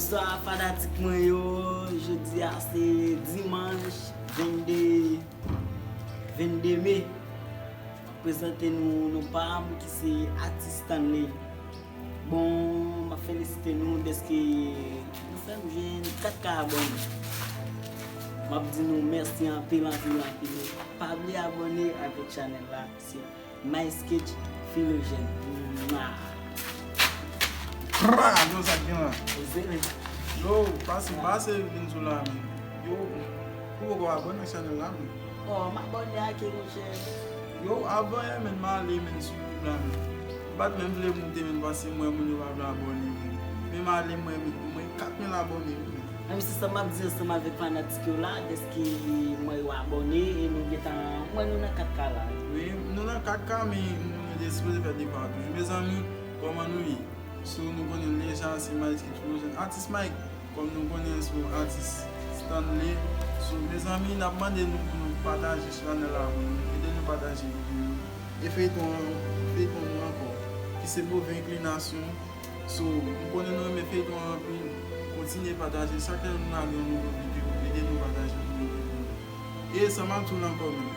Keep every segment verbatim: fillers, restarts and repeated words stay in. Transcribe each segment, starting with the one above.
Bonswa fanatik mwen yo, jodi a se dimanch vennde, vennde me. M ap prezante nou non pa m ki se Atis Stanley. Bon, m ap felisite nou dèske nou fè m jwenn kat ka abòne. M ap di nou mèsi anpil, anpil, anpil. Pa bliye abòne avèk chanèl la. Se My Sketch Philogène. Mwa. Pra, yo sa k gen la. Ozele. Yo, pase, pase vin sou la, men. Yo, ou poko abòne ak chanèl la, men. Oh, m abòne ak ou, monchè. Yo, avan yè, men, m ale, men, sou YouTube la, men. M pa t menm vle moute, men, paske m wè moun yo pa vle abòne, men. Men m ale, m wè, men, mwen kat mil abòne, men. Menm si sa m ap di ansanm avèk fanatik yo la, dèske m wè yo abòne e nou gentan, m wè nou nan kat ka la. Wi, nou nan kat ka, men nou te sipoze fè de pa toujou. Mezanmi, kòman nou ye? So, nou konnen l deja, se My Sketch Philogène, Atis Mike, kòm nou konnen, so, Atis Stanley. So, mezanmi, n ap mande nou pou nou pataje chanèl la pou nou, ede nou pataje videyo yo. E feyton an, feyton nou ankò, ki se Move Enklinasyon. So, m konnen nou renmen feyton an anpil. Kontinye pataje. Chak lè nou lage yon nouvo videyo, ede nou pataje pou nou ede nou. E sa m ap di w la ankò, men.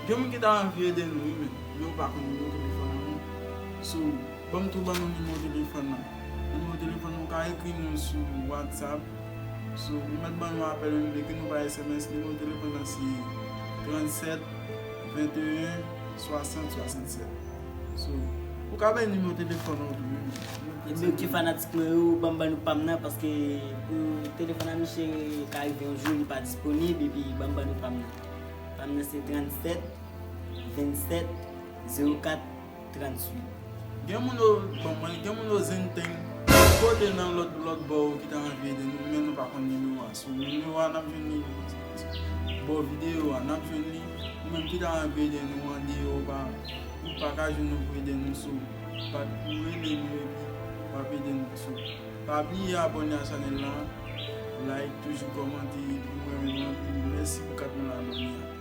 Gen moun ki ta anvi ede nou, wi, men yo pa konn nimewo telefòn an, non. So, ban m tou ban nou nimewo telefòn nan. Nimewo telefòn nan, ou ka ekri nou sou WhatsApp. So, ou mèt ban nou apèl, ou mèt ekri nou pa S M S. Nimewo telefòn nan se trannsèt, venteyen, swasant, swasannsèt. So, ou ka bay nimewo telefòn ou tou, wi. Ebyen, oke, fanatik mwen yo, ban m ban nou pa m nan, paske pou telefòn a misye ka rive yon jou, li pa disponib, epi ban m ban nou pa m nan. Pa m nan se trannsèt, vennsèt, zewo kat, trannswit. Gen moun yo, bon, mwen, gen moun yo zenteng, kote nan lòt, lòt bò ki ta anvi ede nou, men nou pa konn nimewo a. So, nimewo a, n ap jwenn li bò videyo a, n ap jwenn li. Ou menm ki ta anvi ede nou andeyò, ou pa, ou pa ka jwenn nou pou ede nou, so, pa, ou rele nou epi w ap ede nou. So, pa bliye abòne a chanèl la, like, toujou kòmante, epi mwen menm anpil mèsi pou kat mil abòne a.